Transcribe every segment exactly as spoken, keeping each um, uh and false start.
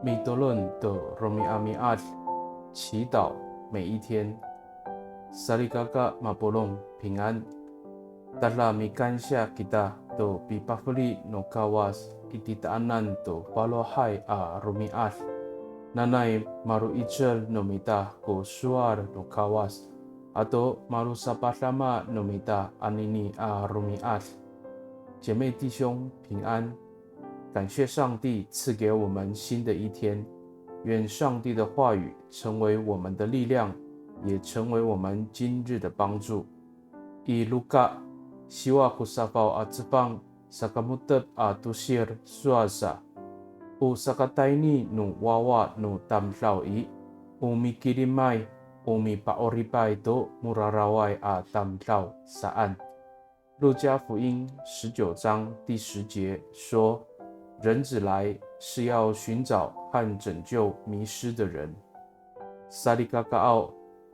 Mitolon to romi'ami'ad, 祈祷每一天。Salikaka mapolong, 平安。Tada mikansiya kita to pipafeli no Kawas i titaanan to falohay a romi'ad. Nanay malo'icel no mita ko sowal no Kawas, ato malosapadama no mita anini a romi'ad. 姐妹弟兄平安，感谢上帝赐给我们新的一天，愿上帝的话语成为我们的力量，也成为我们今日的帮助。I Luka, siwa ko safaw a cefang, saka mo^tep a tosir sowal sa, o sakatayni no wawa no tamdaw i, o mikilimay, o mipa'oripay to moraraway a tamdaw saan. 路加福音十九章第十节说，人子来是要寻找和拯救迷失的人。Salikakaaw,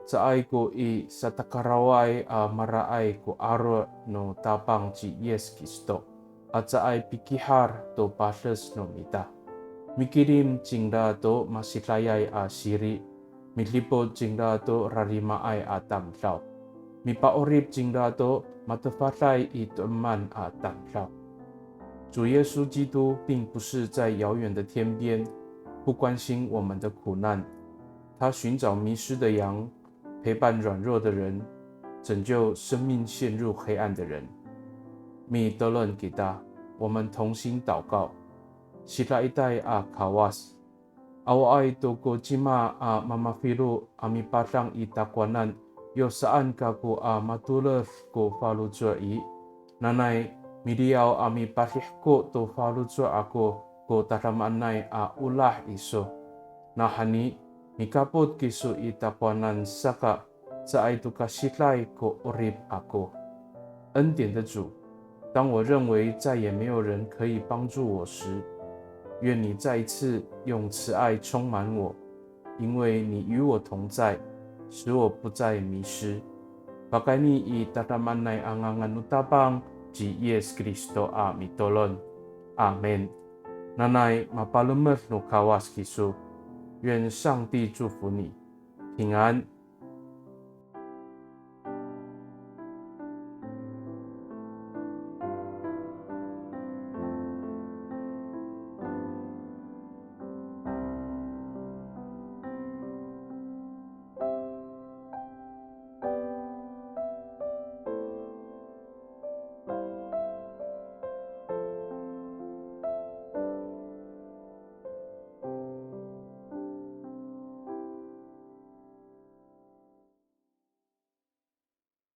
caay ko i satakaraway a maraay ko aro' no Tapang ci Yis Kristo, a caay pikihar to pades no mita. Mikilim cingra to masidayay a siri, midipot cingra to rarimaay a tamdaw, mipa'orip cingra to matefaday i to'eman a tamdaw. 主耶稣基督并不是在遥远的天边，不关心我们的苦难，他寻找迷失的羊，陪伴软弱的人，拯救生命陷入黑暗的人。Mitolon kita, 我们同心祷告。Sidaitay a Kawas, awaay to ko cima a mamafilo a mipadang i takowanan, yo saan kako a matoled ko faloco' i, nanay miliyaw a mipadihko to faloco' ako ko tadamaanay a olah iso. Nawhani, mikapot kiso i takowanan saka, caay to kasiday ko 'orip ako. 恩典的主，当我认为再也没有人可以帮助我时，愿你再一次用慈爱充满我，因为你与我同在，使我不再迷失。Pakayni i tadamaanay a ngangan no Tapang ci Yis Kristo a mitolon. Amin. Nanay mapalemed no Kawas kiso. 愿上帝祝福你，平安。